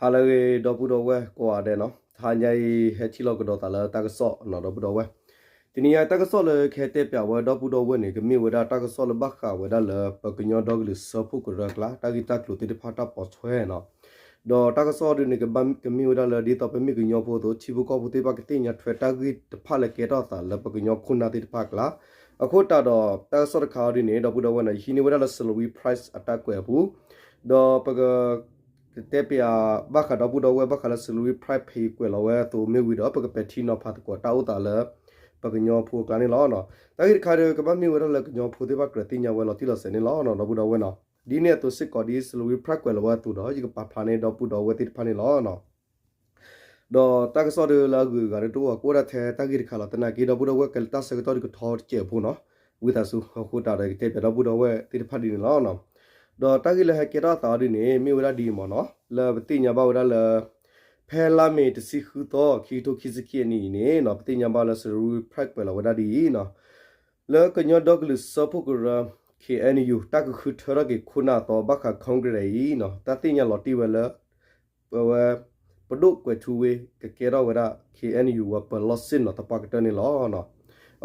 ဟါလၢအဂ့ၤ ဒီပုၢ်ဒီဝဲၢ်ကိးဂၤဒဲးနီၤ, တဟါညါအံၤ ဟဲထံၣ်လိာ်ကဒီးသးလၢတၢ်ကစီၣ်နီၤ ဒီပုၢ်ဒီဝဲၢ်, တနံၤညါတၢ်ကစီၣ်လၢကဟဲတဲပၠးဝဲဒီပုၢ်ဒီဝဲၢ်န့ၣ် ကမ့ၢ်ဝဲဒၣ်တၢ်ကစီၣ်လၢဘၣ်ဃးဝဲဒၣ်လၢ ပကညီဒီကလုာ်စၢဖှိၣ်ကရၢအကျါ တၢ်ဂ့ၢ်တၢ်ကျိၤသ့ၣ်တဖၣ်တၢ်ပိာ်ထွဲနီၤ, ဒီးတၢ်ကစီၣ်ဒ်န့ၣ် ကမ့ၢ်ဝဲဒၣ်လၢ ဒ်သိးပမ့ၢ်ကညီဖိအသိး ထံဖိကီၢ်ဖိသ့ၣ်တဖၣ်ကသ့ၣ်ညါထွဲတၢ်ဂ့ၢ်တဖၣ်လၢကဲထီၣ်အသးလၢပကညီခိၣ်နၢ်သ့ၣ်တဖၣ်အကျါ, အဃိသတးဒီး တၢ်ကစီၣ်တခါအံၤဒ်န့ၣ် ဒီပုၢ်ဒီဝဲၢ်နီၤ ယဟံးန့ၢ်ဝဲဒၣ်လၢ Salween Press အတၢ်ကွဲးအပူၤ, ဒီးပက ကတဲပၠးဘၣ်ဃးဒီပုၢ်ဒီဝဲၢ် ဘၣ်ဃးလၢ Salween Press ဖဲအံၤကွဲးလီၤဝဲအသိးမ့ၢ်ဝံၤဒီး ပကပဲာ်ထံနီၤဖးသကိးတၢ်အိၣ်သးလၢ ပကညီဖိအကျါန့ၣ်လီၤ. တၢ်ဂ့ၢ်တခါဒီး ကဘၣ်မ့ၢ်ဝဲဒၣ်လၢကညီဖိသ့ၣ်တဖၣ်ကြၢးသ့ၣ်ညါဝဲလီၤတံၢ်လီၤဆဲးန့ၣ်လီၤ ဒီပုၢ်ဒီဝဲၢ်နီၤ, ဒ်န့ၣ်အသိးစ့ၢ်ကီးဒ် Salween Press ကွဲးလီၤဝဲအသိးဒီး ယကပာ်ဖျါန့ၢ်ဒီပုၢ်ဒီဝဲၢ်သ့ၣ်တဖၣ်န့ၣ်လီၤ. ဒီးတၢ်ကစီၣ်ဒီးလၢအဂုၤအဂၤဒီး တအိၣ်အကိးဒၣ်ထဲတၢ်ဂ့ၢ်တခါလီၤ. သနာ်က့ဒီပုၢ်ဒီဝဲၢ်ကဲလၢတၢ်ဆၢကတီၢ်ဒုးကထီတစဲးဖိနီၤ, ဝံသးစူၤ အဃိသတးဒီး ကတဲပၠးဒီပုၢ်ဒီဝဲၢ်သ့ၣ်တဖၣ်ဒ်န့ၣ်လီၤ. ဒီးတၢ်ဂ့ၢ်လၢဟဲကဲထီၣ်အသးအီၤဒ်န့ၣ် မ့ၢ်ဝဲဒၣ်ဒ်အံၤမ့ၢ်နီၤ, လၢပသ့ၣ်ညါဘၣ်ဝဲဒၣ်လၢ ဖဲလါမ့ၤတဆံဃုသီ ခံကထိခံဆံခံအနံၣ်အံၤန့ၣ်နီၤ, ပသ့ၣ်ညါဘၣ်လၢ Salween Press ကွဲးလီၤဝဲဒၣ်ဒ်အံၤနီၤ, လၢကညီဒီကလုာ်စၢဖှိၣ်ကရၢ K N U တၢ်ကဃုထၢထီၣ်က့ၤခိၣ်နၢ်အသီဘၣ်ဃး Congress အံၤနီၤ, တၢ်သ့ၣ်ညါလီၤတံၢ်ဝဲလၢ ပဝဲ ပဒိၣ်ကွဲးထူဝ့ ကကဲထီၣ်ဝဲဒၣ် K N U ဝဲပၢၤလီၢ်ဆ့ၣ်နီၤသပှၢ်ကတၢၢ်န့ၣ်လီၤ.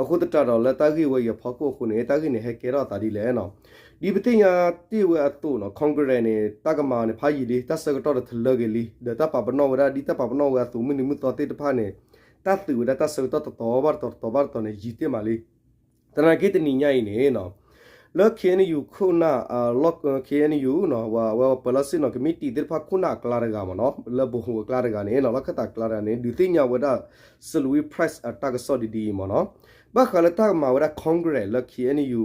အဃိသတးဒီးလၢတၢ်ဂ့ၢ်ဝဲအံၤအဖီခိၣ်အဃိန့ၣ် တၢ်ဂ့ၢ်န့ၣ်ဟဲကဲထီၣ်အသးဒ်လဲၣ်နီၤ, ဒ်ပသ့ၣ်ညါတ့ၢ်ဝဲအသိးနီၤ Congress န့ၣ် တၢ်ကမၤန့ၣ်ဖးယံာ်လံ တၢ်ဆၢကတီၢ်ဒီးတလၢဂ့ၤလံ ဒီးတၢ်ပာ်ပနီၣ်ဝဲဒၣ်ဒ်တၢ်ပာ်ပနီၣ်ဝဲအသိးမုၢ်နံၤမုၢ်သီသ့ၣ်တဖၣ်န့ၣ် တၢ်သုးဝဲဒၣ်တၢ်ဆၢကတီၢ်တတီၤဘၣ်တတီၤတတီၤဘၣ်တတီၤန့ၣ် ယံာ်တ့ၢ်မးလံ. သနာ်က့တနံၤညါအံၤန့ၣ်နီၤ, လၢ K N U ခိၣ်နၢ် K N U နီၤ ဝဲပၢၤလီၢ်ဆ့ၣ်နီၤ committee သ့ၣ်တဖၣ်ခိၣ်နၢ်အကျါတဂၤမ့ၢ်နီၤ လၢပဟူးအကျါတဂၤန့ၣ်နီၤ လီၢ်ခၢၣ်သးအကျါတဂၤန့ၣ် ဒုးသ့ၣ်ညါဝဲဒၣ် Salween Press အတၢ်ကစီၣ်ဒ်ဒ်အံၤမ့ၢ်နီၤ, ဘၣ်ဃးလၢတၢ်ကမၤဝဲဒၣ် Congress လၢ K N U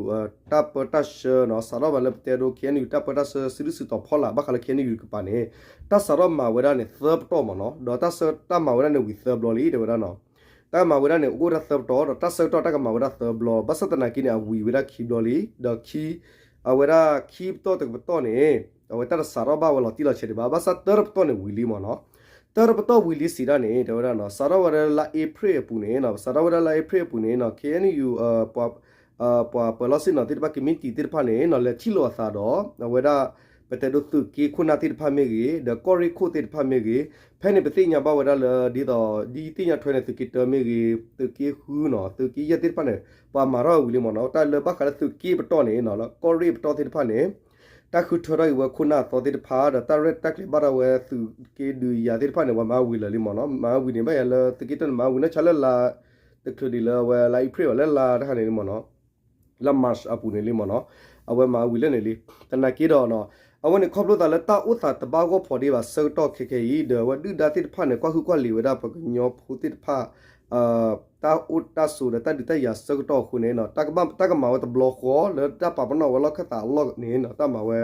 တၢ်ပၢတၢ်ဆှၢနီၤ စးထီၣ်ဘၣ်လၢပတဲဒိ K N U တၢ်ပၢတၢ်ဆှၢစုဒုၣ်စုတီၤဖီလာ် ဘၣ်ဃးလၢ K N U တကပၤန့ၣ် တၢ်စးထီၣ်မၤဝဲဒၣ်န့ၣ်သၢပတီၢ်မ့ၢ်နီၤ ဒီးတၢ်ဆၢတၢ်မၤဝဲဒၣ်န့ၣ်ဝံၤသၢဘျီလံ တဲဝဲဒၣ်နီၤ တၢ်မၤဝဲဒၣ်န့ၣ် အိၣ်ဝဲဒၣ်သၢပတီၢ် ဒီးတၢ်ဆၢကတီၢ်တၢ်ကမၤဝဲဒၣ်သၢဘျီ ဘၣ်ဆၣ်သနာ်က့န့ၣ် အဝံၤဝဲဒၣ်ခံဘျီလံ ဒီးခံ အဝဲဒၣ်ခံပတီၢ်တကပတီၢ်န့ၣ် အဝဲတၢ်တစးထီၣ်ဘၣ်ဝဲလီၤတံၢ်လီၤဆဲးဒံးဘၣ် ဘၣ်ဆၣ်တၢတပတီၢ်န့ၣ်ဝံၤလံမ့ၢ်နီၤ တၢတပတီၢ်ဝံၤလံစံးဒၣ်န့ၣ် တဲဝဲဒၣ်နီၤ စးထီၣ်ဝဲဒၣ်လၢလါအ့ဖြ့ၣ်အပူၤန့ၣ် စးထီၣ်ဝဲဒၣ်လါအ့ဖြ့ၣ်အပူၤန့ၣ်နီၤ K N U ပှၤပၢၤလီၢ်ဆ့ၣ်နီၤသ့ၣ်တဖၣ် committee သ့ၣ်တဖၣ်န့ၣ်နီၤ လဲၤထံၣ်လိာ်အသးဒီး အဝဲဒၣ် ပတဲဒိသုးက့ခိၣ်နၢ်သ့ၣ်တဖၣ်မ့ၢ်ဂ့ၤ ဒီးကီၢ်ရ့ၣ်ခိၣ်သ့ၣ်တဖၣ်မ့ၢ်ဂ့ၤ ဖဲန့ၣ်ပသ့ၣ်ညါဘၣ်ဝဲဒၣ်လၢ ဒ်သိး ဒ်သ့ၣ်ညါထွဲန့ၣ် သုးက့တၢမ့ၢ်ဂ့ၤ သုးက့ဃုနီၤ သုးက့ယဲၢ်သ့ၣ်တဖၣ်န့ၣ် ပှၤမၤထီၣ်ဝံၤလံမ့ၢ်နီၤ တၢ်လၢဘၣ်ဃးလၢသုးက့ပတီၢ်န့ၣ်နီၤ လၢကီၢ်ရ့ၣ်ပတီၢ်သ့ၣ်တဖၣ်န့ၣ် တၢ်ဃုထၢထီၣ်က့ၤဝဲခိၣ်နၢ်အသီသ့ၣ်တဖၣ် ဒီးတၢ်ရဲၣ်တၢ်ကျဲၤဘၣ်ဒၣ်ဝဲသုးက့ဒုးယၤသ့ၣ်တဖၣ်န့ၣ် ပှၤမၤဝံၤလၢာ်လံမ့ၢ်နီၤ မၤဝံၤန့ၣ် ဘၣ်ယၤလၢသုးက့တၢန့ၣ် မၤဝံၤနီၢ်ဆါလၢလါ တချုးဒံးလၢအဝဲလါအ့ဖြ့ၣ်ဘၣ်လၢလါတခါန့ၣ်လံမ့ၢ်နီၤ လါ March အပူၤန့ၣ်လံမ့ၢ်နီၤ အဝဲမၤဝံၤလၢန့ၣ်လံ သနာ်က့ဒီးနီၤ အဝဲန့ၣ်ခီဖျိသးလၢတၢ်အိၣ်သးတဘၣ်ဂီၢ်ဖီဒံးဘၣ် ဆၢကတီၢ်ခဲခဲအံၤ ဒီးအဝဲဒုၣ်ဒါသ့ၣ်တဖၣ်န့ၣ် ကွၢ်ဟုၣ်ကွၢ်လံၤဝဲဒၣ်ပကညီဖိသ့ၣ်တဖၣ် တၢ်အိၣ်တၢ်ဆိးဒီးတၢ်ဒုးတၢ်ယၤဆၢကတီၢ်အဃိန့ၣ် တၢ်ကမၤဝဲတဘျီဃီလၢတၢ်ပာ်ပနီၣ်ဝဲလီၢ်ခၢၣ်သးအလီၢ်န့ၣ် တၢ်မၤဝဲ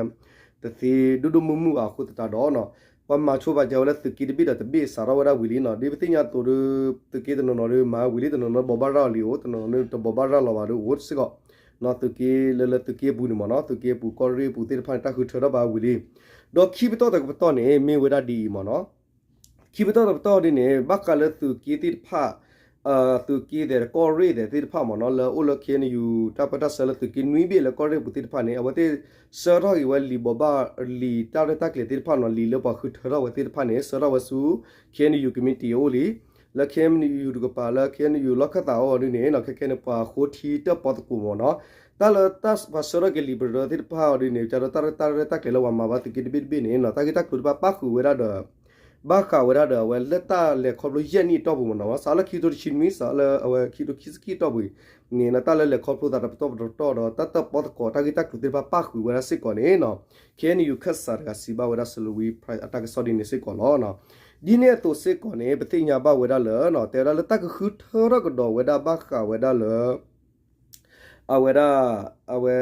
တသ့ဒိၣ်ဒိၣ်မုၢ်မုၢ်ဘၣ်အဃိသတးဒီး ပှၤမၤဆိပာ်စၢၤဝဲလၢသုးက့တဘ့ၣ်ဒီးတဘ့ၣ်စးထီၣ်ဝဲဒၣ်ဝံၤလံနီၤ ဒ်ပသ့ၣ်ညါအသိးဒီး သုးက့တနီၤနီၤဒီးမၤဝံၤလံ တနီၤနီၤဘိးဘၣ်ရၤလီၤလံအိၣ် တနီၤနီၤတဘိးဘၣ်ရၤလီၤဘၣ်ဒီးအိၣ်စ့ၢ်ကီး သုးက့လၢလၢသုးက့အပူၤန့ၣ်မ့ၢ်နီၤ သုးက့အပူၤကီၢ်ရ့ၣ်အပူၤသ့ၣ်တဖၣ်န့ၣ် တၢ်ဃုထၢထီၣ်ဘၣ်ဝံၤလံ ဒီးခံပတီၢ်တကပတီၢ်န့ၣ် မ့ၢ်ဝဲဒၣ်ဒ်အံၤမ့ၢ်နီၤ ခံပတီၢ်တကပတီၢ်ဒ်န့ၣ် ဘၣ်ဃးလၢသုးက့သ့ၣ်တဖၣ် သုးက့သဲးကီၢ်ရ့ၣ်သဲးသ့ၣ်တဖၣ်မ့ၢ်နီၤ လၢအိၣ်လၢ K N U တၢ်ပၢတၢ်ဆှၢလၢသုးက့နွံဘ့ၣ်လၢကီၢ်ရ့ၣ်ပူၤသ့ၣ်တဖၣ်န့ၣ် အဝဲသ့ၣ်ဆှၢထီၣ်က့ၤဝဲလံာ်ဘိးဘၣ်လံာ်တၢ်ရဲၣ်တၢ်ကျဲၤသ့ၣ်တဖၣ်နီၤ လံာ်လၢပှၤဃုထၢထီၣ်ဝဲသ့ၣ်တဖၣ်န့ၣ် ဆှၢထီၣ်ဝဲဆူ K N U committee အအိၣ်လံ လၢ K N U တကပၤလၢ K N U လီၢ်ခၢၣ်သးအအိၣ်ဒ်န့ၣ်နီၤ ခဲခဲန့ၣ် ပှၤဃိထံတၢၣ်ပီသကိးမ့ၢ်နီၤ တၢ်လၢတၢ်ပှၤဆှၢထီၣ်က့ၤလံာ်ပရၢသ့ၣ်တဖၣ်အီၤဒ်န့ၣ် ကဒီးတၢ်ရဲၣ်တၢ်ကျဲၤလၢပှၤမၤဘၣ်သုးက့တဘ့ၣ်တဘ့ၣ်န့ၣ်နီၤ တၢ်ဂ့ၢ်တၢ်ကျိၤတဖၣ်ပၣ်ဃုာ်ဝဲဒၣ်ဒီး ဘၣ်ဃးဝဲဒၣ်ဒီးအဝဲလၢတၢ်လဲၤခီဖျိယဲၢ်နံၣ်အတီၢ်ပူၤမ့ၢ်နီၤ စးလၢခံကထိတဆံနွံ စးလၢအဝဲခံကထိခံဆံခံအတီၢ်ပူၤအံၤန့ၣ် တၢ်လၢလဲၤခီဖျိသးတပတီၢ်ပတပတီၢ်ဒီး တၢ်တၢၣ်ပီသကိးတၢ်ဂ့ၢ်တၢ်ကျိၤသ့ၣ်တဖၣ်ပၣ်ဃုာ်ဝဲဒၣ်စ့ၢ်ကီးန့ၣ်နီၤ K N U ခၢၣ်စးတဂၤစံးဘၣ်ဝဲဒၣ် Salween Press အတၢ်ကစီၣ်ဒ်န့ၣ်စ့ၢ်ကီးလီၤ. ဒ်န့ၣ်အသိးစ့ၢ်ကီးန့ၣ် ပသ့ၣ်ညါဘၣ်ဝဲဒၣ်လၢ တဲဝဲဒၣ်လၢတၢ်ကဃုထၢထီၣ်ကဒီးဝဲဒၣ်ဘၣ်ဃးဝဲဒၣ်လၢ အဝဲဒၣ် အဝဲ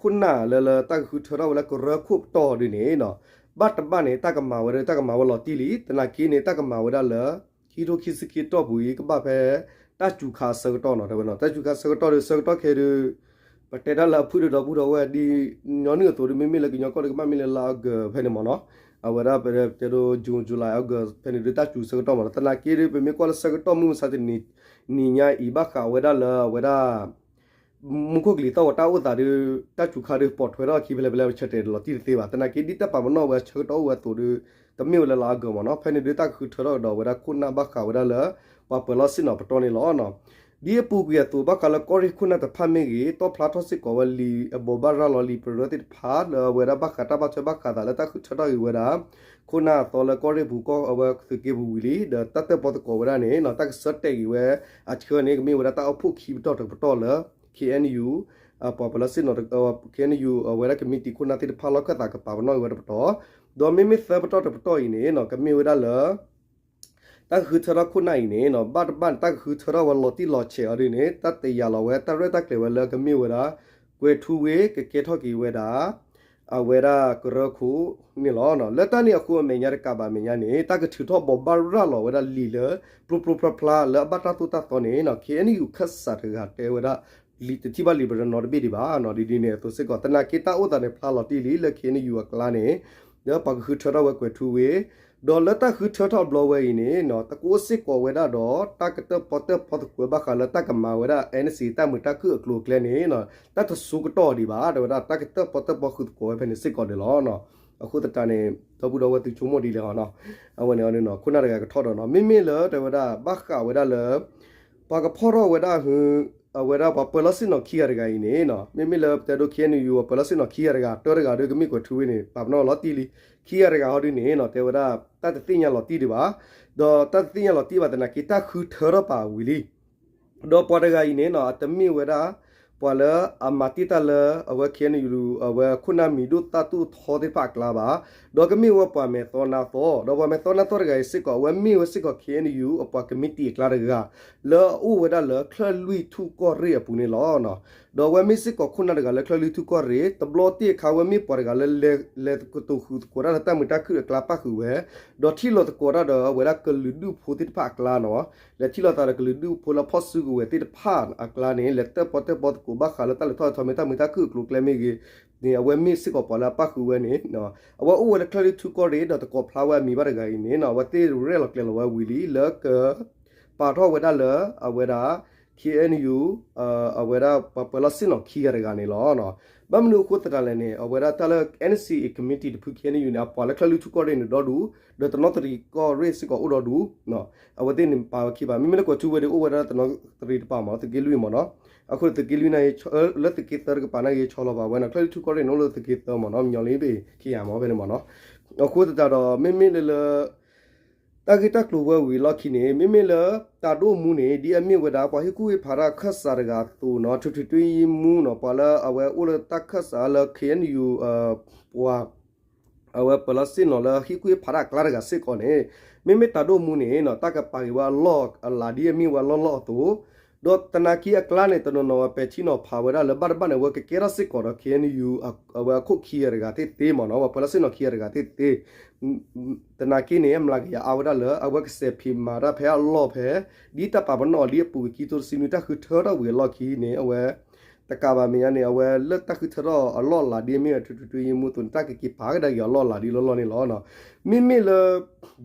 ခိၣ်နၢ်လၢလၢတၢ်ကဃုထၢထီၣ်ဝဲလၢကရၢခိၣ်ပတီၢ်ဒ်န့ၣ်နီၤ ဘၣ်တဘၣ်န့ၣ် တၢ်ကမၤဝဲဒၣ် တၢ်ကမၤဝဲလီၤတံၢ်လံ သနာ်က့န့ၣ် တၢ်ကမၤဝဲဒၣ်လၢ ခံကထိခံဆံခံအတီၢ်ပူၤအံၤ ကဘၣ်ဖဲ တၢ်စူၤခါအဆၢကတီၢ်နီၤ တဲဝဲနီၤ တၢ်စူၤခါအဆၢကတီၢ်ဒီး ဆၢကတီၢ်ခဲအံၤဒီး ပတဲတၢ်လၢအဖုၣ်ဒီးဒီပုၢ်ဒီဝဲၢ်ဒ်ညီနုၢ်အသိးဒီး မ့မ့ၢ်လၢကညီကီၢ်ဒီးကဘၣ်မ့ၢ်လၢလါအီကူးဖဲန့ၣ်မ့ၢ်နီၤ အဝဲဒၣ်ပတဲဒိ June July August ဖဲန့ၣ်ဒီး တၢ်စူၤဆၢကတီၢ်မ့ၢ်နီၤ သနာ်က့ဒီး ပမ့ၢ်ကွၢ်လၢဆၢကတီၢ်မုၢ်မဆါတနံၤ နံၤညါအံၤ ဘၣ်ဃးဝဲဒၣ်လၢအဝဲဒၣ် မူခိၣ်ကလံၤသီၣ်ဝဲတၢ်အိၣ်သးဒီး တၢ်စူၤခါဒီး ပိာ်ထွဲထီၣ်အခံဖဲလဲၣ်ဖဲလဲၣ် ပဆၢတဲာ်လီၤတံၢ်တသ့ဘၣ်. သနာ်က့ ဒ်တၢ်ပာ်ပနီၣ်ဝဲဆၢကတီၢ်အိၣ်ဝဲအသိးဒီး ကမ့ၢ်ဝဲလၢလီၤအါဂၤမ့ၢ်နီၤ. ဖဲန့ၣ်ဒုး တၢ်ကဃုထၢထီၣ်ကဒီးဝဲဒၣ်ခိၣ်နၢ်ဘၣ်ဃးဝဲဒၣ်လၢ ပှၤပၢၤလီၢ်ဆ့ၣ်နီၤပတီၢ်န့ၣ်လီၤ. ဒ်အပူၤကွံာ်အသိး ဘၣ်ဃးလၢကီၢ်ရ့ၣ်ခိၣ်နၢ်တဖၣ်မ့ၢ်ဂ့ၤ တီၣ်ဖျါထီၣ်စ့ၢ်ကီးဝဲလံာ်အဘိးဘၣ်ရၤလီၤလံာ်ပရၢသ့ၣ်တဖၣ် လၢအဝဲဒၣ်ဘၣ်ဃးတၢ်ဘၣ်ထွဲဘၣ်ဃးသးလၢတၢ်ဃုထၢထီၣ်က့ၤဝဲဒၣ် ခိၣ်နၢ်အသီလၢကီၢ်ရ့ၣ်ပူၤကီၢ်အဝဲသုးက့ပူၤဝံၤလံ ဒီးတၢ်တၢၣ်ပီၣ်သကိးဝဲဒၣ်န့ၣ် တၢ်ကဆၢတဲာ်က့ၤဝဲအဆၢန့ၣ် ကမ့ၢ်ဝဲဒၣ်တၢ်အိၣ်ဖှိၣ်ခံပတီၢ်တကပတီၢ်လၢ ခ့ၣ်အဲၣ်ယူၣ် ပှၤပၢၤလီၢ်ဆ့ၣ်နီၤ ခ့ၣ်အဲၣ်ယူၣ် အဝဲဒၣ်ကမံးတံာ်ခိၣ်နၢ်သ့ၣ်တဖၣ်လီၢ်ခၢၣ်သးကပာ်ပနီၣ်က့ၤဝဲတပတီၢ်, ဒီးမ့မ့ၢ်သၢပတီၢ်တပတီၢ်အံၤန့ၣ် ကမ့ၢ်ဝဲဒၣ်လၢ တၢ်ကဃုထၢထီၣ်ခိၣ်နၢ်အံၤန့ၣ် ဘၣ်တဘၣ်န့ၣ် တၢ်ကဃုထၢထီၣ်ဝဲလီၤတံၢ်လီၤဆဲးအီၤဒ်န့ၣ် တၢ်တယာ်လီၤဝဲ တၢ်ရဲၣ်တၢ်ကျဲၤဝဲလၢကမ့ၢ်ဝဲဒၣ် ကွဲၤထူဝ့ကကဲထီၣ်က့ၤဝဲဒၣ် အဝဲဒၣ်ကရၢခိၣ်န့ၣ်လီၤ. လၢတၢ်န့ၣ်အဃိအမဲာ်ညါတကးဘၣ်အမဲာ်ညါန့ၣ် တၢ်ကထုးထီၣ်ဘိးဘၣ်ရၤလီၤဝဲဒၣ်လံာ်လၢ ပျိပျိဖျါဖျါလၢအဘၣ်တၢ်သိၣ်တၢ်သီန့ၣ် ခ့ၣ်အဲၣ်ယူၣ်ခၢၣ်စးတဂၤတဲဝဲဒၣ် လံာ်တထံၣ်ဘၣ်လံာ်ပရၢနီတဘ့ၣ်ဒံးဘၣ်နီၤ. ဒ်ဒ်န့ၣ်အသိးစ့ၢ်ကီး သနာ်က့တၢ်အိၣ်သးန့ၣ်ဖျါလီၤတံၢ်လံလၢ ခ့ၣ်အဲၣ်ယူၣ်အကျါန့ၣ် ဒီးပှၤကဃုထၢထီၣ်ဝဲကွဲၤထူဝ့ ဒီးလၢတၢ်ဃုထၢထီၣ်အဘျီဝဲအံၤန့ၣ် တကအိၣ်စ့ၢ်ကီးဝဲဒၣ်ဒီး တၢ်ကတၢၣ်ပီၣ်တၢၣ်ပီသကိးဘၣ်ဃးလၢတၢ်ကမၤဝဲဒၣ် NCA တၢ်မုာ်တၢ်ခုၣ်အကျိၤအကျဲန့ၣ် တၢ်တဆိကတီၢ်ဒံးဘၣ် တဲဝဲဒၣ်တၢ်ကတၢၣ်ပီၣ်တၢၣ်ပီဃုာ်သကိးဝဲဖဲန့ၣ်စ့ၢ်ကီးန့ၣ်လီၤ. အဃိသတးန့ၣ် ဒီပုၢ်ဒီဝဲၢ်သုဆိကမိၣ်ဒ်လဲၣ်နီၤ, အဝဲန့ၣ် ခိၣ်နၢ်တဂၤကထီၣ်ဒီးနီၤ မ့မ့ၢ်လၢတဲဝဲဒၣ် ဘၣ်ဃးဝဲဒၣ်လၢ ပှၤကဖီၣ်ထီၣ်ဝဲဒၣ် အဝဲဒၣ်ပှၤပၢၤလီၢ်ဆ့ၣ်နီၤခံဂၤတဂၤအံၤန့ၣ် မ့မ့ၢ်လၢပတဲဒိ ခ့ၣ်အဲၣ်ယူၣ် ပှၤပၢၤလီၢ်ဆ့ၣ်နီၤခံဂၤတဂၤ တၢတဂၤဒီးကမ့ၢ်ကွဲၤထူဝ့န့ၣ် ပာ်ပနီၣ်လီၤတံၢ်လံ. ခံဂၤတဂၤဟီဒ်န့ၣ် တဲဝဲဒၣ် တၢ်တသ့ၣ်ညါလီၤတံၢ်ဒံးဘၣ်, ဒီးတၢ်တသ့ၣ်ညါလီၤတံၢ်ဘၣ်သနာ်က့ တၢ်ဃုထၢထီၣ်ပာ်ဝံၤလံ ဒီးပှၤတဂၤအံၤန့ၣ် အတမ့ၢ်ဝဲဒၣ် ပှၤလၢအမၤတ့ၢ်တၢ်လၢ အဝဲ ခ့ၣ်အဲၣ်ယူၣ် အဝဲခိၣ်နၢ်မံၤဒိၣ်သၣ်ဒိၣ်ထီသ့ၣ်တဖၣ်အကျါဘၣ်, ဒီးကမ့ၢ်ဝဲပှၤမဲာ်သီနါသီ, ဒီးပှၤမဲာ်သီနါသီတဂၤအံၤစ့ၢ်ကီး အဝဲမ့ၢ်ဝဲစ့ၢ်ကီး ခ့ၣ်အဲၣ်ယူၣ် အပှၤကမံးတံာ်အကျါတဂၤ လၢအအိၣ်ဝဲဒၣ်လၢချၢၣ်လွံၢ်ထူၣ်ကီၢ်ရ့ၣ်အပူၤန့ၣ်လီၤ. ဒီးအဝဲမ့ၢ်စ့ၢ်ကီးခိၣ်နၢ်တဂၤလၢချၢၣ်လွံၢ်ထူၣ်ကီၢ်ရ့ၣ် တဘျီတ့ၢ်အခါ အဝဲမ့ၢ်ပှၤတဂၤလၢ လဲၤကတိၤဃုာ်သကိးတၢ်လၢတၢ်မုာ်တၢ်ခုၣ်အကျါပၣ်ဃုာ်ဝဲ, ဒီးထံၣ်လိာ်သကိးတၢ်ဒီးအဝဲဒၣ်ကလုာ်ဒူၣ်ဖိသ့ၣ်တဖၣ်အကျါနီၤ, လဲၤထံၣ်လိာ်သးဒီးကလုာ်ဒူၣ်ဖိလၢအဖီၣ်စုကဝဲၤသ့ၣ်တဖၣ်အကျါန့ၣ် လဲၤတၢၣ်ပီၣ်တၢၣ်ပီသကိးဘၣ်ဃးလၢတၢ်လဲၤထီၣ်လဲၤထီမ့ၢ်တၢ်မုာ်တၢ်ခုၣ်အကျိၤအကျဲမ့ၢ်ဂ့ၤန့ၣ် အဝဲမ့ၢ်စ့ၢ်ကီးပှၤလၢအပၣ်ဃုာ်ဝဲန့ၣ် အဝဲအိၣ်ဝဲလၢချၢၣ်လွံၢ်ထူၣ်ကီၢ်ရ့ၣ် ဒီးသကိးဖျါဝဲအမံၤဘၣ်တဂၤအံၤန့ၣ် အဝဲသ့ၣ်ရဲၣ်လီၤကျဲၤလီၤဝဲဝံၤလံ လၢက ပာ်ထီၣ်ဝဲဒၣ်လၢ အဝဲဒၣ် ခ့ၣ်အဲၣ်ယူၣ် အဝဲဒၣ်ပှၤပၢၤလီၢ်ဆ့ၣ်နီၤခံဂၤတဂၤန့ၣ်လီၤ. ဘၣ်မနုၤအဃိသတးလဲၣ်န့ၣ် အဝဲဒၣ်တၢ်လၢ NCA committee တဖု ခ့ၣ်အဲၣ်ယူၣ်န့ၣ် အပှၤလၢချၢၣ်လွံၢ်ထူၣ်ကီၢ်ရ့ၣ်န့ၣ်ဒီဒူၣ်, ဒီးတနီသရံၣ်ကီၢ်ရ့ၣ်စ့ၢ်ကီးအိၣ်ဒီဒူၣ်, အဝဲသ့ၣ်န့ၣ်ပာ်ဝဲခံဘၣ်. မ့မ့ၢ်လၢကွဲၤထူဝ့ဒီး အိၣ်ဝဲဒၣ်တနီသရံၣ်တပၤမ့ၢ်နီၤ သုးက့လွံၢ်မ့ၢ်နီၤ, အဃိန့ၣ်သုးက့လွံၢ်န့ၣ် လၢသုးက့သၢတကပၤန့ၣ်ဂ့ၤဆီလီၤဘၣ်ဝဲနီၤ ချၢၣ်လွံၢ်ထူၣ်ကီၢ်ရ့ၣ်န့ၣ် အိၣ်လၢသုးက့သၢမ့ၢ်နီၤ မညီလံဘ့ၣ်ခံဂၤမ့ၢ်ဖဲန့ၣ်မ့ၢ်နီၤ. အဃိသတးဒီး မ့မ့ၢ်လၢလၢ တၢ်ဂ့ၢ်တၢ်ကျိၤဝဲဝံၤအလီၢ်ခံန့ၣ် မ့မ့ၢ်လၢတၢ်ဒိၣ်မူန့ၣ် ဒ်အမ့ၢ်ဝဲဒၣ်ပှၤဟ့ၣ်ကူၣ်ဟ့ၣ်ဖးတၢ်ခၢၣ်စးတဂၤအသိးနီၤ ထွဲထွဲတွ့ယံမူနီၤ ပှၤလၢအဝဲအိၣ်လၢတၢ်ခၢၣ်စးလၢ ခ့ၣ်အဲၣ်ယူၣ် ပှၤ အဝဲပၢၤလီၢ်ဆ့ၣ်နီၤလၢဟ့ၣ်ကူၣ်ဟ့ၣ်ဖးတၢ်အကျါတဂၤစ့ၢ်ကီးန့ၣ် မ့မ့ၢ်တၢ်ဒိၣ်မူန့ၣ်နီၤ တၢ်ကပာ်က့ၤဝဲအလီၢ်အလၤဒ်အမ့ၢ်ဝဲအလီၢ်လီၢ်အသိး ဒီးသနာ်က့အကျါန့ၣ် တနီၤနီၤဝဲပဲာ်ထံနီၤဖးဝဲဒၣ်လၢဘၣ်တဘၣ်န့ၣ် အဝဲကကဲထီၣ်စ့ၢ်ကီးဒီး ခ့ၣ်အဲၣ်ယူၣ် အဝဲအခိၣ်ခံဂၤတဂၤသ့ၣ်သ့မ့ၢ်နီၤ ပှၤပၢၤလီၢ်ဆ့ၣ်နီၤခံဂၤတဂၤသ့ၣ်သ့ သနာ်က့န့ၣ် မျးကယၤအါဝဲဒၣ်လၢ အဝဲကစဲးဖံးမၤတၢ်ဖဲအလီၢ်ဖဲ ဒ်တၢ်ပာ်ပနီၣ်အီၤဒ်အပူၤကွံာ်ခံထိတဆံနွံ တၢ်ဃုထၢထီၣ်ဝံၤအလီၢ်ခံန့ၣ် အဝဲ တကးဘၣ်မဲာ်ညါန့ၣ် အဝဲလၢတၢ်ဃုထၢထီၣ်အလီၢ်အလၤဒ်အမ့ၢ်ထွဲထွဲတွ့ယံမူအသိးန့ၣ် တၢ်ကက့ၤပာ်ကဒါက့ၤအလီၢ်အလၤဒ်လီၢ်လီၢ်န့ၣ်လီၤ. မ့မ့ၢ်လၢ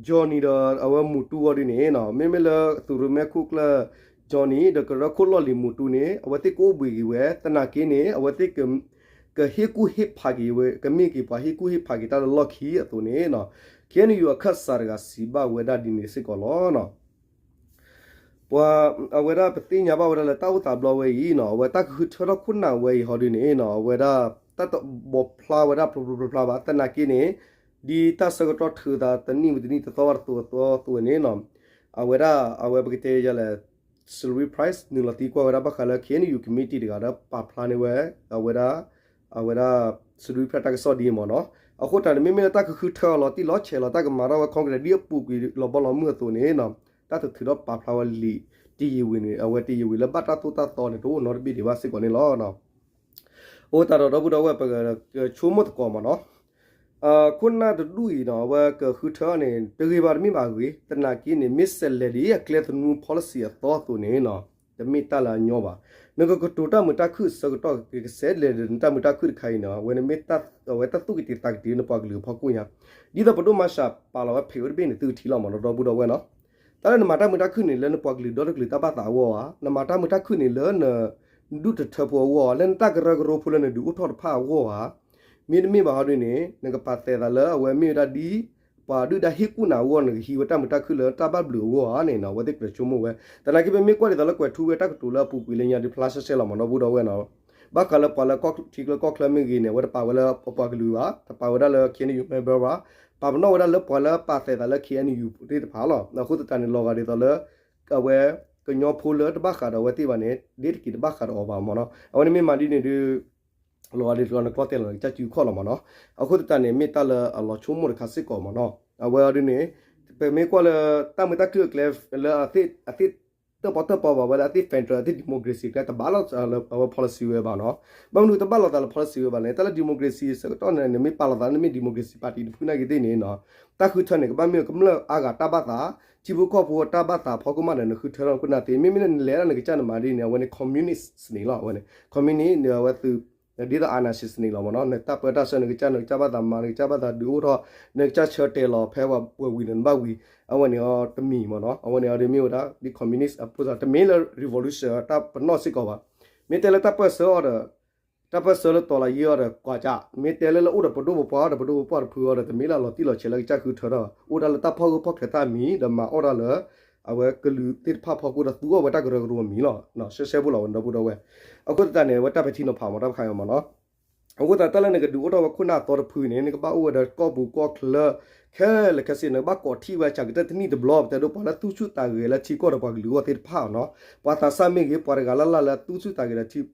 Johnny ဒီးအဝဲမူတူအီၤဒ်န့ၣ်နီၤ မ့မ့ၢ်လၢသုးရိၣ်မဲခိၣ်ကျၢၢ် Johnny ဒီးကရၢခိၣ်လီၢ်လံၤမူတူန့ၣ် အဝဲသ့ၣ်ကအိၣ်ဘှံးက့ၤဝဲ သနာ်က့န့ၣ် အဝဲသ့ၣ် ကဟ့ၣ်ကူၣ်ဟ့ၣ်ဖးက့ၤဝဲ ကမ့ၢ်က့ၤပှၤဟ့ၣ်ကူၣ်ဟ့ၣ်ဖးက့ၤတၢ်လၢလီၢ်ခံအသိးန့ၣ်နီၤ ခ့ၣ်အဲၣ်ယူၣ်အခၢၣ်စးတဂၤစံးဘၣ်ဝဲဒၣ်ဒ်န့ၣ်စ့ၢ်ကီးလီၤ. ပှၤအဝဲဒၣ်ပသ့ၣ်ညါဘၣ်ဝဲဒၣ်လၢတၢ်အိၣ်သးဘျီဝဲအံၤနီၤ အဝဲတၢ်ကဃုထၢထီၣ်ခိၣ်နၢ်ဝဲအံၤဟီဒ်န့ၣ်နီၤ အဝဲဒၣ်တၢ်တဘိးဖျါဝဲဒၣ်ဖျိဖျိဖျါဖျါဘၣ် သနာ်က့န့ၣ် ဒ်တၢ်ဆၢကတီၢ်ထုးသးတနံၣ်ဝံၤတနံၣ်တသီဝံၤတသီအသိးန့ၣ်နီၤ အဝဲဒၣ်အဝဲပကတဲယလဲၣ် Salween Press နုာ်လီၤသံကွၢ်ဝဲဒၣ်ဘၣ်ဃးလၢ ခ့ၣ်အဲၣ်ယူၣ် committee တဂၤဒီးပာ်ဖျါန့ၢ်ဝဲ အဝဲဒၣ် အဝဲဒၣ် Salween Press တၢ်ကစီၣ်ဒ်အံၤမ့ၢ်နီၤ အဃိတၢ်န့ၣ် မ့မ့ၢ်လၢတၢ်ကဃုထၢအီၤလီၤတံၢ်လီၤဆဲးလီၤ တၢ်ကမၤထီၣ်ဝဲ Congress ဒ်အပူၤကွံာ်လီၤဘီလီၤမုၢ်အသိးန့ၣ်နီၤ တၢ်တထုးထီၣ်ပာ်ဖျါဝဲလံာ်တယံာ်ဝံၤန့ၣ် အဝဲတယံာ်ဝံၤလၢဘၣ်တၢ်သိၣ်တၢ်သီန့ၣ် တအိၣ်နီတဘ့ၣ်ဒံးဘၣ်စ့ၢ်ကီးန့ၣ်လီၤ. အိၣ်တၢ်ဒီးဒီပုၢ်ဒီဝဲၢ်ပကဆိကမိၣ်သကိးမ့ၢ်နီၤ ခိၣ်နၢ်တဒူၣ်အံၤနီၤ အဝဲကဃုထၢန့ၣ် တဂ့ၤဘၣ်တမ့ၢ်ဘၣ်ဂ့ၤ သနာ်က့န့ၣ် မ့ၢ်စဲးလဲၤဒ်အကျဲသနူ policy အသီအသိးန့ၣ်နီၤ တမ့ၢ်တၢ်လၢအညီဘၣ်. နကကတိၤတၢ်မုာ်တၢ်ခုၣ်အဆၢကတီၢ် ကကစဲးလဲၤဒီးနတၢ်မုာ်တၢ်ခုၣ်တခါအံၤနီၤ အဝဲန့ၣ်မ့ၢ် အဝဲတၢ်သူၣ်က့ၤသးက့ၤတ့ၢ်နပှၤကလုာ်အဖီခိၣ်ညါ ဒ်သိးပဒိၣ်မၤရှးပာ်လီၤဝဲဖဲးအိၣ်တဘ့ၣ်န့ၣ် သုကထံၣ်လီၤမ့ၢ်နီၤ ဒီပုၢ်ဒီဝဲၢ်နီၤ တၢ်လၢနမၤတၢ်မုာ်တၢ်ခုၣ်န့ၣ် လၢနပှၤကလုာ်ဒီတကလုာ်တၢ်ဘၣ်သးအဂီၢ်ဧါ, နမၤတၢ်မုာ်တၢ်ခုၣ်န့ၣ်လၢန ဒူၣ်တထၢဖိအဂီၢ်ဧါ, လၢနတၢ်ကရၢကရိဖိလၢနဒုးအိၣ်ထီၣ်တဖၣ်အဂီၢ်ဧါ, မ့တမ့ၢ်ဘၣ်ဟီဒ်န့ၣ် နကပာ်သးသးလၢအဝဲမ့ၢ်ဝဲဒၣ်ဒ် ပှၤဒုၣ်ဒါဟ့ၣ်ကူၣ်နၤအဂီၢ် နကဟံးဝဲတၢ်မုာ်တၢ်ခုၣ်လၢတၢ်ဘၣ်ဘျုးအဂီၢ်ဧါန့ၣ်နီၤ, အဝဲသ့ၣ်ကြၢးဆိကမိၣ်ဝဲ. သနာ်က့ ပမ့ၢ်ကွၢ်ဒ်သိးလၢကွဲးထူဝ့ၣ်တၢ်ကတိၤလၢအပူၤကွံာ်လၢညါဒုးဖျါရှဲရှဲလီၤမ့ၢ်နီၤ ဒီပုၢ်ဒီဝဲၢ်နီၤ. ဘၣ်ဃးလၢပှၤလၢကီၢ်ထံကျါကီၢ်ချၢမ့ၢ်ဂ့ၤန့ၣ် အဝဲတပာ်ဝဲလၢပပှၤကလုာ်ဘၣ်, တပာ်ဝဲဒၣ်လၢ K N U member ဘၣ်, ပာ်ပနီၣ်ဝဲဒၣ်လၢပှၤလၢပာ်သးသးလၢ K N U သ့ၣ်တဖၣ်လီၤ. အဃိသတးန့ၣ် လီၤဂာ်ဒ်သိးလၢ အဝဲ ကညီဖိလၢတဘၣ်ဃးဒီးအဝဲသ့ၣ်ဘၣ်န့ၣ် ဒ်တက့ၤတဘၣ်ဃးဒီးအီၤဘၣ်မ့ၢ်နီၤ. အဝဲန့ၣ်မ့ၢ်မၤဒ်န့ၣ်ဒုး လီၤဂာ်ဒ်သိးနကျီတဲာ်လီၤနကစၢ်စုခီၣ်လီၤမ့ၢ်နီၤ. အဃိသတးန့ၣ် မ့ၢ်တၢ်လၢအလီၤဆိကမိၣ်တခါစ့ၢ်ကီးမ့ၢ်နီၤ. အဝဲအီၤဒ်န့ၣ် ပမ့ၢ်ကွၢ်လၢ တၢ်မုာ်တၢ်ခုၣ်အကျဲလၢအသ့ၣ် တၢၣ်ပီၣ်တၢၣ်ပီဘၣ်ဝဲလၢအသ့ၣ် federal အသ့ၣ် democracy ကျဲ တဘၣ်လီၤအဝဲ policy ဝဲဘၣ်နီၤ. ဘၣ်မနုၤတဘၣ်လိာ်သးလၢ policy ဝဲဘၣ်လဲၣ်, တၢ်လၢ democracy ဆၢကတီၢ်န့ၣ် နမ့ၢ်ပာ်လီၤသး နမ့ၢ် democracy party တဖုနာ်က့သ့ၣ်န့ၣ်နီၤ, တၢ်ဃုထၢန့ၣ် ကဘၣ်မ့ၢ်ကမျၢၢ်အါဂၤတၢ်ဘၣ်သး, ထံဖိကီၢ်ဖိတၢ်ဘၣ်သးဖီခိၣ်မးဒီး နဃုထၢထီၣ်ခိၣ်နၢ်သ့, မ့မ့ၢ်လၢနလဲၤဒၣ်နကစၢ်နမၤဒ်န့ၣ် အဝဲန့ၣ် communist န့ၣ်လီၤ. အဝဲန့ၣ် communist န့ၣ် အဝဲသုး ဒ်သိး anarchist န့ၣ်လီၤမ့ၢ်နီၤ. နတၢ်ပၢတၢ်ဆှၢ နကစၢ် နကစၢ်ဘၣ်သးမၤ နကစၢ်ဘၣ်သးဒုးအိၣ်ထီၣ် နကစၢ်ဆၢတဲာ်လီၤ ဖဲပှၤဝံၤဒီးနဘၣ်ဝံၤ အဝဲန့ၣ်အီၤတမံၤမ့ၢ်နီၤ. အဝဲန့ၣ်အီၤဒ်မ့ၢ်ဝဲဒၣ် ဒ် communist အဖိသၣ် တမ့ၢ်လၢ revolution တၢ်ပနီၣ်စ့ၢ်ကီးဘၣ်. မ့ၢ်တဲလၢတၢ်ပၢၢ်ဆၢအီၤဒီး တၢ်ပၢၢ်ဆၢလၢတီၤလၢယံာ်အီၤဒီး ကွၢ်ကၢ်, မ့ၢ်တဲလၢလၢအိၣ်ဒီးပဒိၣ်ပပှၢ်ဒီး ပဒိၣ်ပပှၢ်တဖုအီၤဒီး တမ့ၢ်လၢအလီၤတံၢ်လီၤဆဲးလၢကစၢ်ဃုထၢထီၣ်ဘၣ်. အိၣ်ဒၣ်လၢတၢ်ဖီၣ်ဂၢၢ်ဖီၣ်ကျၢၤတၢ်အမံၤ ဒီးမၤအီၣ်ဒၣ်လၢ အဝဲကလုာ်သ့ၣ်တဖၣ်ဖီခိၣ်ဒီးသူအီၤဝဲတၢ်ကရၢကရိအမံၤလီၤ. ရှဲရှဲဖိလီၤ ဝဲဒီပုၢ်ဒီဝဲၢ်. အဃိသတးန့ၣ် အဝဲတၢ်ပဲာ်ထံနီၤဖးမ့ၢ်တၢ်တခါအံၤမ့ၢ်နီၤ. အဃိသတးတၢ်လၢနကဒုးအိၣ်ထီၣ်ဝဲခိၣ်နၢ်အသီတဖုန့ၣ် နကဘၣ်အိၣ်ဝဲဒီးကီၢ်ပူၤကီၢ်ချၢ ခဲလၢာ်ခဲဆ့ နကဘၣ်ကိးထံၣ်ဝဲ ဆၢကတီၢ်တနံၣ်တဘျီ ပတဲဒိပှၤလၢသူၣ်ဆူၣ်သးဂဲၤလၢထံကီၢ်ဒီးပှၤကလုာ်အဂီၢ်သ့ၣ်တဖၣ်နီၤ, ပှၤသးစၢ်မ့ၢ်ဂ့ၤ ပှၤတဂၤလၢ်လၢ်လၢသူၣ်ဆူၣ်သးဂဲၤဒီး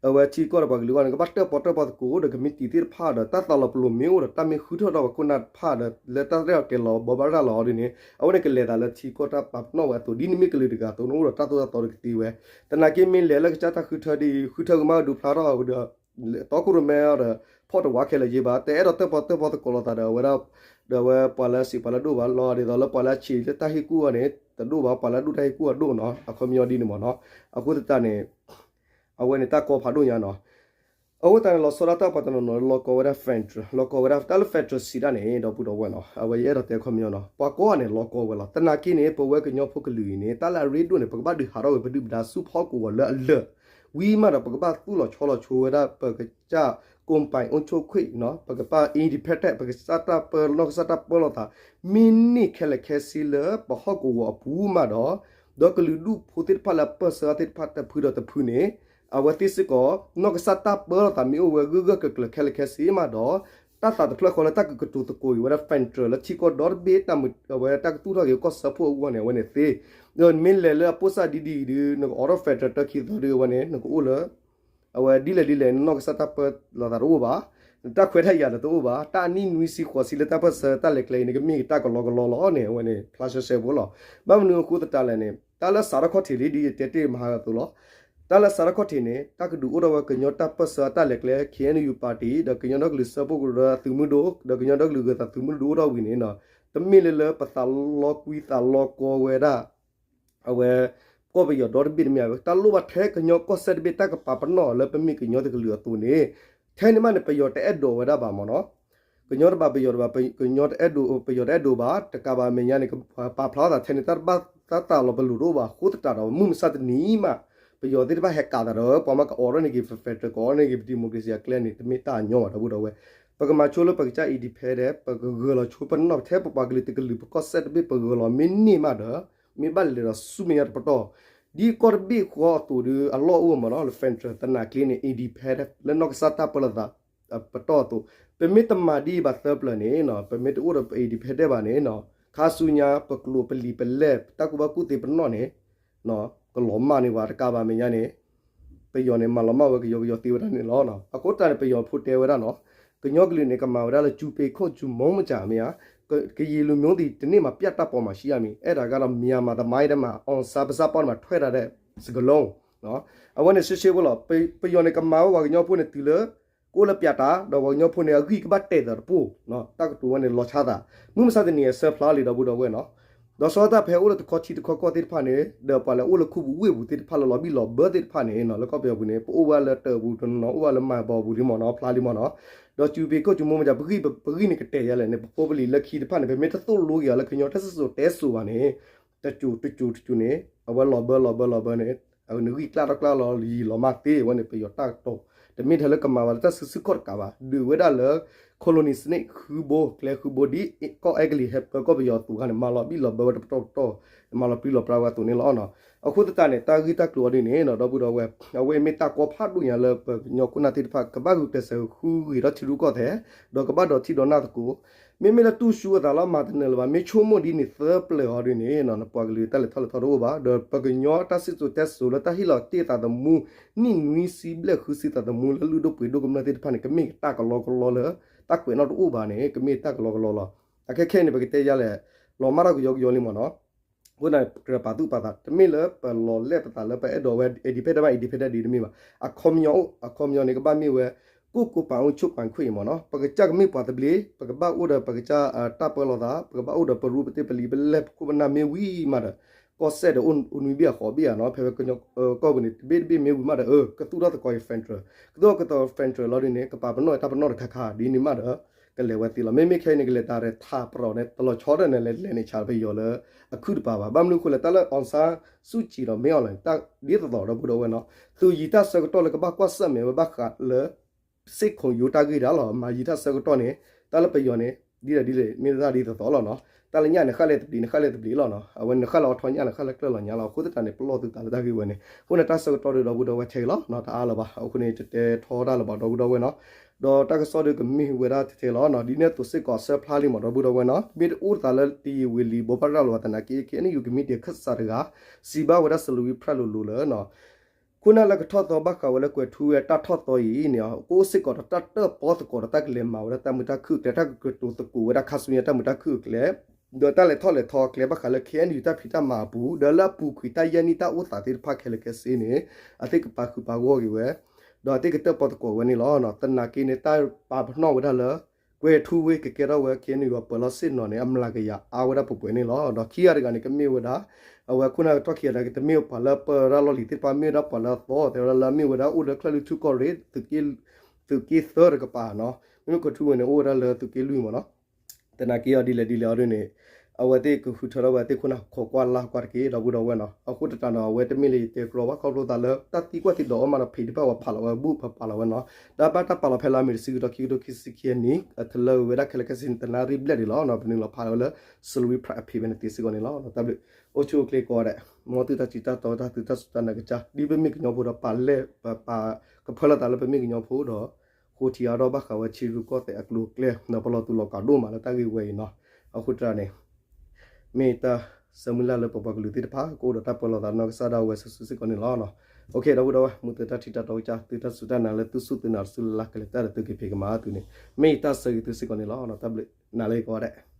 အဝဲထံကီၢ်ဒီးပှၤကလုာ်အဂီၢ်န့ၣ် ကဘၣ်တၢၣ်ပီၣ်တၢၣ်ပီၣ်သကိးဒီး ကမံးတံာ်သ့ၣ်တဖၣ်ဒီး တၢ်သးလီၤပလိာ်မ့ၢ်အိၣ်ဒီး တၢ်မ့ၢ်ဃုထၢထီၣ်ဝဲခိၣ်နၢ်တဖၣ်ဒီး လၢတၢ်ရဲၣ်အီၤတဲာ်လီၤဘိးဘၣ်ရၤလီၤအီၤဒ်န့ၣ် အဝဲန့ၣ်ကလဲၤသးလၢထံကီၢ်တၢ်ပာ်ပနီၣ်ဝဲအသိး ဒ်နမ့ၢ်ကလုာ်တဂၤအသိး နအိၣ်ဒီးတၢ်သိၣ်တၢ်သီတကသ့ဝဲ. သနာ်က့မ့ၢ်လဲၤလၢကစၢ်တၢ်ဃုထၢဒ်အံၤ ဃုထၢကမၣ်ဒုးဖျါထီၣ်ဒီး တီခိၣ်ရိၣ်မဲအီၤဒီး ဖီၣ်တဝးခဲလၢာ်ယ့ဘၣ်, တအဲၣ်ဒိးတၢၣ်ပီၣ်တၢၣ်ပီၣ်သကိးလိာ်သးဒီးအဝဲဒၣ် ဒီးအဝဲပှၤလၢအဆံးပှၤလၢအဒိၣ်ဘၣ်လီၤ. ဒ်သိးလၢပှၤလၢအဆံးလၢတၢ်ဟ့ၣ်ကူၣ်အီၤန့ၣ် တဒိၣ်ဘၣ်, ပှၤလၢအဒိၣ်တၢ်ဟ့ၣ်ကူၣ်အီၤဒိၣ်နီၤ, အခီပညီဒ်န့ၣ်မ့ၢ်နီၤ. အဃိသတးန့ၣ် အဝဲန့ၣ်တၢ်ကီဖးဒိၣ်ညါနီၤ. အဃိသတးန့ၣ် လီၤဆီဒၣ်တၢ်ပှၤတနီၤနီၤလၢလီၤကီဝဲဒၣ် federal လီၤကီဝဲဒၣ် တၢ်လၢ federal စံးဒၣ်န့ၣ် ဒီပုၢ်ဒီဝဲၢ်နီၤ, အဝဲယအဲၣ်ဒိးတဲအခီပညီနီၤ, ပှၤကိးဂၤန့ၣ် လီၤကီဝဲလီၤ. သနာ်က့န့ၣ် ပဝဲကညီဖိကလုာ်အံၤန့ၣ် တၢ်လၢအရ့ဒိၣ်န့ၣ် ပကဘၣ်ဒုးဟးထီၣ်ဝဲပဒုၣ်ပဒါဆူဖီၣ်ကဝီၤလၢအလၢာ် ဝံၤမးဒီး ပကဘၣ်သူၣ်လီၤဆီလီၤဆိဝဲဒၣ် ပကစၢ် ကိုယ်ပိုင်အုပ်ချုပ်ခွင့် ပကဘၣ် independent ပကစၢ်တၢ်ပၢ နီၢ်ကစၢ်တၢ်ပၢလီၤသး မ့ၢ်န့ၢ်ခဲလၢာ်ခဲဆ့လၢပဟီၣ်ကဝီၤအပူၤမးဒီး ဒီးကလုာ်ဒူၣ်ဖိသ့ၣ်တဖၣ်လၢအပၢၢ်ဆၢအီၤသ့ၣ်တဖၣ်တဖုဒီးတဖုန့ၣ် အဝဲသ့ၣ်စ့ၢ်ကီး နီၢ်ကစၢ်တၢ်ပၢလီၤသးမ့ၢ်အိၣ်ဝဲဂၢၢ်ဂၢၢ်ကျၢၤကျၢၤခဲလၢာ်ခဲဆ့မးဒီး တၢ်သးတဖျၢၣ်ဃီလၢတၢ်ကကတိၤသကိးက့ၤဝဲဒၣ် federal လၢထံကီၢ်ဒီတဘ့ၣ် တၢ်မုာ်အဝဲတၢ်ကသူၣ်ထီၣ်က့ၤကီၢ်စၢဖှိၣ်အဂီၢ်န့ၣ် အဝဲန့ၣ်သ့. ဒီးနမ့ၢ်လဲၤလၢအပိၢ်စၢ်ဒ်ဒ်အံၤဒုး နကအိးထီၣ် federal တၢ်ခံသီဒုး အဝဲန့ၣ် နကအိၣ်လၢ အဝဲဒ်လဲၣ်ဒ်လဲၣ် နနီၢ်ကစၢ်တၢ်ပၢလီၤသးတအိၣ်ဘၣ်, နတၢ်ခွဲးတၢ်ယာ်ဒီးတအိၣ်ဘၣ်, တၢ်အနံၣ်နွံဆံဃိးဆံလၢတၢ်ပၢၢ်ဆၢတၢ်လဲၤကျဲအံၤန့ၣ် ကမ့ၢ်တၢ်ကလီကလီလီၤန့ၣ် အဝဲန့ၣ်ဖျါရှဲရှဲဖိလီၤ. ဘၣ်မနုၤအဃိသတးလဲၣ်န့ၣ် တၢ်လၢစးထီၣ်ခီၣ်ထံးလံဒ်ယတဲတ့ၢ်မဟါအသိးလီၤ. တၢ်လၢစးထီၣ်ခီၣ်ထံးန့ၣ် တၢ်ကဒုးအိၣ်ထီၣ်ဝဲကညီတၢ်ပၢၢ်ဆၢအတၢ်လဲၤကျဲ K N U party ဒီးကညီဒီကလုာ်စၢဖှိၣ်ကရၢသုးမုၢ်ဒိၣ် ဒီးကညီဒီကလုာ်ဂၢၤသးသုးမုၢ်ဒိၣ်အိၣ်ထီၣ်ဝံၤန့ၣ် တမ့ၢ်လၢလၢပသးလီကွံသးလီကီဝဲဒၣ် အဝဲ ကီၢ်ပယီၤဒီတဘ့ၣ်တမ့ၢ်ဧါ, တၢ်လိၣ်ဘၣ်ထဲကညီကီၢ်စဲၣ်တဘ့ၣ် တၢ်ကပာ်ပနီၣ်လၢပမ့ၢ်ကညီတကလုာ်အသိးန့ၣ်, ထဲန့ၣ်မးန့ၣ် ပယီၤတအဲၣ်ဒိးဝဲဒၣ်ဘၣ်မ့ၢ်နီၤ, ကညီတဘၣ်ပယီၤတဘၣ် ကညီတအဲၣ်ဒိး ပယီၤတအဲၣ်ဒိးဘၣ် တကးဘၣ်မဲာ်ညါန့ၣ် ပာ်ဖျါသးထဲန့ၣ် တၢ်ဘၣ်တၢ်သးလီၤပလိာ်တအိၣ်ဘၣ်အဃိသတးဒီး မုၢ်မဆါတနံၤမး ပယီၤသ့ၣ်တဖၣ်ဟဲကးသးဒီး ပှၤမ့ၢ်ကအိးထီၣ်န့ၢ်က့ၤ federal ကအိးထီၣ်န့ၢ်က့ၤ democracy အကျဲန့ၣ် တမ့ၢ်တၢ်အညီဘၣ် ဒီပုၢ်ဒီဝဲၢ်, ပကမၤဆိလၢပကစၢ် independent ပကဂၢၤလီၤဆိပနီၣ်ထဲပပှၤကလုာ်တကလုာ် ပကီၢ်စဲၣ်တဘ့ၣ် ပဂၢၤလီၤမ့ၢ်န့ၢ်မးဒီး မ့ၢ်ဘၣ်လဲၤဒီးဆူမဲာ်ညါတပတီၢ်, ဒ်ကီၢ်တဘ့ၣ်ဃီအသိးဒီး အလီၢ်အိၣ်မ့ၢ်နီၤ လၢ federal သနာ်က့န့ၣ် independent လၢနီၢ်ကစၢ်တၢ်ပၢလီၤသး ပတီၢ်အသိး, ပမ့ၢ်တမၤဒ်အံၤဘၣ်သၢပျၢၤန့ၣ် ပမ့ၢ်တအိၣ်ဒီးပ independent ဘၣ်န့ၣ် ခါဆူညါ ပကျိၤပလံာ်ပလဲၢ် တၢ်ကူၣ်ဘၣ်ကူၣ်သ့ပနီၣ်န့ၣ် ကလီၤမၢ်န့ၢ်ဝဲတကးဘၣ်မဲာ်ညါန့ၣ် ပယီၤန့ၣ် မၤလီၤမၢ်ဝဲကယီကယီသ့ဝဲဒၣ်န့ၣ်လီၤ. အဃိတၢ်န့ၣ် ပယီၤဖိတဲဝဲဒၣ်နီၤ, ကညီကလုာ်န့ၣ် ကမၤဝဲဒၣ်လၢ ကျူပင်ခုတ်ကျူမုန့်မကျန် မ့ၢ်ဧါ, ကရင်လူမျိုးသည် တနေ့မှာ ပြတ်တတ်ပေါ်မှာ ရှိရမည်, အဲဒါကတော့ မြန်မာသမိုင်းထဲမှာ အောင်ဆန်းပါးစပ်ပေါ်မှာ ထွက်ထားတဲ့ စကားလုံး, အဝဲန့ၣ် ရှဲရှဲဖိလီၤ. ပယီၤန့ၣ် ကမၤဝဲပှၤကညီဖိန့ၣ် တုၤလၢ ကအိၣ်လၢပြတ်တတ် ဒီးပှၤကညီဖိန့ၣ် အဂံၢ်ကဘၣ်တဲာ်သးတပိၢ်, တၢ်ကတိၤဝဲန့ၣ် လီၤဆီသး, မုၢ်မဆါတနံၤအဆၢဖျါလံ ဒီပုၢ်ဒီဝဲၢ်နီၤ. ဒီးဆီဒၣ်တၢ်ဖဲအိၣ်လၢတခီထံတခီကီၢ်သ့ၣ်တဖၣ်န့ၣ် ဒီးပှၤလၢအိၣ်လၢခူပူၤဝ့ၢ်ပူၤသ့ၣ်တဖၣ်လၢလီၤဘံၣ်လီၤဘၢသ့ၣ်တဖၣ်န့ၣ် လၢကီၢ်ပယီၤပူၤန့ၣ် ပအိၣ်ဝဲလၢတၢ်ပူၤတနီၤ အိၣ်ဝဲလၢမၤဘီပူၤလံမ့ၢ်နီၤ ဖျါလံမ့ၢ်နီၤ, ဒီး ကျူပင်ခုတ်ကျူမုန့်မကျန် ပဂံၢ် ပဂံၢ်န့ၣ်ကတဲာ်ယါလဲၣ်န့ၣ် ပဖိပလံၤလၢခံတဖၣ်န့ၣ် ပမ့ၢ်တသိၣ်လိက့ၤအီၤလၢကညီတၢ်စံၣ်စိၤတဲစိၤဘၣ်န့ၣ် တစိၤတစိၤတစိၤန့ၣ် အဝဲလီၤဘၢလီၤဘၢလီၤဘၢန့ၣ် အဝဲန့ၣ်ဂံၢ်ကျၢ်ထီၣ်ကျၢ်လီၤ ယံာ်လီၤမးသ့ဝဲန့ၣ် ပယီၤတၢ်ကတိၤ တမ့ၢ်ထဲလၢကမၤဘၣ်လၢတၢ်စုဆူၣ်ခီၣ်တကးဘၣ် ဒုးဝဲဒၣ်လၢ colony စနစ် ဃုဘိ ကျဲဃုဘိ ဒ်ကီၢ်အဲကလံးဟဲပၢကီၢ်ပယီၤအသိးခါန့ၣ် မၤလီၤဘံၣ်လီၤဘၢဝဲတပတီၢ်ပတီၢ် မၤလီၤပြံလီၤပြါဝဲအသိးန့ၣ်လီၤ. အဃိသတးန့ၣ် တၢ်ဂ့ၢ်တၢ်ကျိၤအီၤဒ်န့ၣ် ဒီပုၢ်ဒီဝဲၢ် အဝဲမ့ၢ်တၢ်ကီဖးဒိၣ်ညါလၢပကညီခိၣ်နၢ်သ့ၣ်တဖၣ် ကဘၣ်ဂုာ်ကျဲးစၢးဃုဂ့ၤထီၣ်ထံရူၢ်ကီၢ်သဲး ဒီးကဘၣ်ဒိးထံၣ်ဒီးနၢ်သကိး မ့မ့ၢ်လၢတူၢ်ဆူအသးလီၤ မၤတနၢၤလၢၤဘၣ် မ့ၢ်ဆိကမိၣ်ဒ်န့ၣ်သၢပျၢၤအီၤဒ်န့ၣ် နပှၤကလုာ်တၢ်လဲၤထီၣ်လဲၤထီတအိၣ်ဘၣ် ဒီးပကညီတၢ်စံၣ်စိၤတဲစိၤလၢတၢ်ဟ့ၣ်လီၤတ့ၢ်သးသမူ နံၣ်နွံဆံဘျဲၣ်ဃုဆံသးသမူလၢလုၢ်ဒိၣ်ပှ့ၤဒိၣ်ကမျၢၢ်သ့ၣ်တဖၣ်န့ၣ် ကမ့ၢ်တၢ်ကလီကလီလၢ တၢ်ကွဲးနီၣ်တအိၣ်ဘၣ်န့ၣ် ကမ့ၢ်တၢ်ကလီကလီလီၤ. အခဲခဲအံၤန့ၣ် ပကတဲယၤလဲၣ် လီၤမၢ်ထီၣ်ကယီကယီလံမ့ၢ်နီၤ အဃိန့ၣ် ကြၢးပာ်သူၣ်ပာ်သး တမ့ၢ်လၢပလီၤလဲၣ်ပသးလၢပအဲၣ်ဒိးဝဲ independent ဘၣ် independent ဒ်တမ့ၢ်ဘၣ် အခီပညီအိၣ် အခီပညီန့ၣ် ကဘၣ်မ့ၢ်ဝဲ ကိုယ့်ကိုယ်ပိုင်အုပ်ချုပ်ပိုင်ခွင့် မ့ၢ်နီၤ ပကစၢ်ကမ့ၢ်ပှၤသဘျ့ ပကဘၣ်အိၣ်ဒီးပကစၢ်တၢ်ပၢလီၤသး ပကဘၣ်အိၣ်ဒီးပရူပတ့ပလံၤပလဲၢ်ပခိၣ်ပနၢ်မ့ၢ်ဝံၤမးဒီး ကီၢ်စဲၣ်ဒီးအိၣ်နွံဘ့ၣ်အဃိးဘ့ၣ်ဧါနီၤ ဖဲဝဲကညီကီၢ်ပူၤန့ၣ် တဘ့ၣ်တဘ့ၣ်မ့ၢ်ဝံၤမးဒီး အၢ ကသူၣ်ထီၣ်သကိးအံၤ federal ကသူၣ်ထီၣ်သကိး federal လီၤဒ်န့ၣ် ကပာ်ပနီၣ်တၢ်ပနီၣ်တခါခါ ဒ်န့ၣ်မးဒီး ကလဲၤဝဲသ့လီၤ. မ့မ့ၢ်ခဲအံၤန့ၣ် ကလဲၤတၢ်ရဲၣ်ထးပရီးန့ၣ် တလီၤဆီဒီးန့ၣ် လဲၤလဲၤန့ၣ်ဆါပယီၤလၢ အခုတပၤဘၣ်. ဘၣ်မနုၤအဃိလဲၣ် တၢ်လၢ အောင်ဆန်းစုကြည် ဒီး မင်းအောင်လှိုင် တၢ်ဒ်သိးသိးဒီပုၢ်ဒီဝဲၢ်နီၤ သုးယံၤတၢ်ဆၢကတီၢ်လၢကဘၣ်ကွၢ်ဆၢၣ်မဲာ်ဝဲဘၣ်ဃးလၢ စ့ၢ်ခိၣ်ယိၤတၢ်ဂ့ၢ်ဒၣ်လီၤ. မၤယံၤတၢ်ဆၢကတီၢ်န့ၣ် တၢ်လၢပယီၤန့ၣ် ဒ်လဲၣ်ဒ်လဲၣ် မ့ၢ်တၢ်ဒ်သိးသိးလီၤနီၤ. တၢ်လၢညၣ်န့ၣ် ဃၣ်လဲၢ်သဘျ့န့ၣ် ဃၣ်လဲၢ်သဘျ့လီၤနီၤ. အဝဲန့ၣ် နဃၣ်လၢအီၤထီညၣ် နဃၣ်လၢကျၢၢ်လီၤညၣ်လီၤ. အဃိသတးန့ၣ် ပလီၢ်သုသးလၢတၢ်ဂ့ၢ်ဝဲန့ၣ် အဃိန့ၣ် တၢ်ဆၢကတီၢ်ဒီးဒီပုၢ်ဒီဝဲၢ်ထဲအံၤလီၤနီၤ တအါလၢၤဘၣ်. အဃိန့ၣ် တတဲထီတၢ်လၢၤဘၣ်ဒီပုၢ်ဒီဝဲၢ်နီၤ ဒီးတၢ်ကစီၣ်ဒုးကမ့ၢ်ဝဲဒၣ်ထဲထဲလီၤနီၤ. ဒ်န့ၣ်အသိးစ့ၢ်ကီးအဆၢဖျါလံမးဒီပုၢ်ဒီဝဲၢ်နီၤ မ့ၢ်တအိၣ်သးလၢတယံာ်ဝံၤလံ ဘိးဘၣ်ရၤလီၤဘၣ်သနာ်က့ KNU ကမံးတံာ်ခၢၣ်စးတဂၤ စံးဘၣ်ဝဲဒၣ် စလူၤဝံဖျၢၣ်လိၤလိၤလၢ ခိၣ်နၢ်လၢကထီၣ်သီဘၣ်ဃးဝဲလၢကွဲၤထူဝ့အတၢ်ထီၣ်သီအံၤန့ၣ် ကအိၣ်စ့ၢ်ကီးဒီးတၢ်တၢၣ်ပီသကိးဒီးတၢ်ကလဲၤမၤဝဲဒၣ်တၢ်မုာ်တၢ်ခုၣ်အကျဲ တၢ်ကကတိၤသကိးဝဲဒၣ်ခါဆူညါတၢ်မုာ်တၢ်ခုၣ်အကျဲ ဒီးတၢ်လဲၤထီၣ်လဲၤထီအကျဲဘၣ်ဃးလၢ KNU တၢ်ဖံးတၢ်မၤအပူၤ ဒီးလၢအပူၤကွံာ်တၢ်ယဲၢ်နံၣ်တၢ်အိၣ်သးသ့ၣ်တဖၣ်ခဲလၢာ်ခဲဆ့န့ၣ် အသ့ၣ်ကပာ်ဃုာ်ပာ်ဂီၢ်က့ၤဝဲ ဒီးအသ့ၣ်ကတၢၣ်ပီသကိးဝဲန့ၣ်လီၤ. သနာ်က့န့ၣ် တၢ်ပာ်ပနီၣ်ဝဲဒၣ်လၢ ကွဲၤထူဝ့ကကဲထီၣ်ဝဲ KNU အပၢၤလီၢ်ဆ့ၣ်နီၤန့ၣ် အမျးကယၤအါဝဲဒၣ်ပှဲၤပှဲၤန့ၣ်လီၤ. ဒီးခံဂၤတဂၤန့ၣ် ကမ့ၢ်ဝဲဒၣ် အဝဲခိၣ်နၢ်ကထီၣ်ခံဂၤတဂၤ တမ့ၢ်ပှၤလၢပၢတၢ်လီၢ်လံၤသ့ၣ်တဖၣ် မ့ၢ်ဝဲဒၣ်ပှၤလၢအသီ တဲဝဲဒၣ်လၢအမ့ၢ်ဝဲဒၣ်အိၣ်လၢချၢၣ်လွံၢ်ထူၣ်ကီၢ်ရ့ၣ် သုးက့သၢတကပၤနီၤ. မ့မ့ၢ်ကွဲၤထူဝ့န့ၣ် အိၣ်ဝဲဒၣ်လၢသုးက့လွံၢ်မးနီၤ. သနာ်က့အီၤဒ်လဲၣ်ဒ်လဲၣ်အီၤဒ်န့ၣ် အဝဲသ့ၣ်ကဃုထၢထီၣ်ဝဲသ့ၣ်ခိၣ်နၢ်ခိးကွၢ်လၢ်ကွၢ်တက့ၢ် ဒီပုၢ်ဒီဝဲၢ်နီၤ. အဃိသတးဒီး အဝဲတမ့ၢ်လၢယတဲကြီဘၣ် ခီဖျိသးလၢတၢ်သံကွၢ်သံဒိးအီၣ်မးဒီး ဖံးတဖၣ်ဝဲဖးလီၤဝဲ ဘူၣ်ပပာ်လီၤဝဲနီၤ. တၢ်ဘၣ်တၢ်ပာ်လီၤဖဲလါမ့ၤတဆံကတီၢ်ခံကထိခံဆံခံနံၣ် အထလၢဝဲဒၣ်ခဲလၢာ်ခဲဆ့န့ၣ် တနၣ်ရံၣ်ဘျဲၣ်ဒံးလီၤနီၤ. ပနုာ်လီၤဖးလီၤဝဲလၢ စလူၤဝံဖျၢၣ်အဖံးဖဲန့ၣ်သ့စ့ၢ်ကီးန့ၣ်လီၤ. တၢ်ဘျုး အိၣ်ဆူၣ်အိၣ်ချ့ကိးဂၤဒဲး မ်သုတၢ်ထံၣ်တၢ်တီတၢ်သုတၢ်စူၢ်တၢ်နာ်ကစၢ် ဒ်ပမ့ၢ်ကညီဖိဒီးပာ်လဲၢ် ပပာ်ကဖၢလီၤသးလၢပမ့ၢ်ကညီဖိဒီး ဃိထံအါထီၣ်ဘၣ်ဃးဝဲထံရူၢ်ကီၢ်သဲးအကျိၤအကျဲ ဒီးပလီၤတူာ်လီၤကာ်ဒိၣ်မးလၢတၢ်ဂ့ၢ်ဝဲအံၤနီၤ. အဃိတၢ်န့ၣ် မ့ၢ်တၢ်ဆၢမုၢ်လၢ်လၢပပှၤကလုာ်သ့ၣ်တဖၣ် ကအိၣ်ဒီးတၢ်ပၢလီၤသးနီၢ်ကစၢ်ဒၣ်ဝဲစုာ်စုာ်စ့ၢ်ကီးန့ၣ်လီၤ. အိၣ်ခ့ ဒီပုၢ်ဒီဝဲၢ် မ်သုတၢ်ထံၣ်တၢ်တီကစၢ် သုတၢ်စူၢ်တၢ်နာ်လၢသုစူၢ်သုနာ်တစူၢ်လၢ်လၢ်ကလဲၤတၢ်ဒီးသုက့ၤဖံးကမၤသုန့ၣ် မ့ၢ်ယတၢ်ဆၢဂ့ၤသုစ့ၢ်ကီးန့ၣ်လီၤ. တၢ်ဘျုးနၤလၢကိးဂၤဒဲး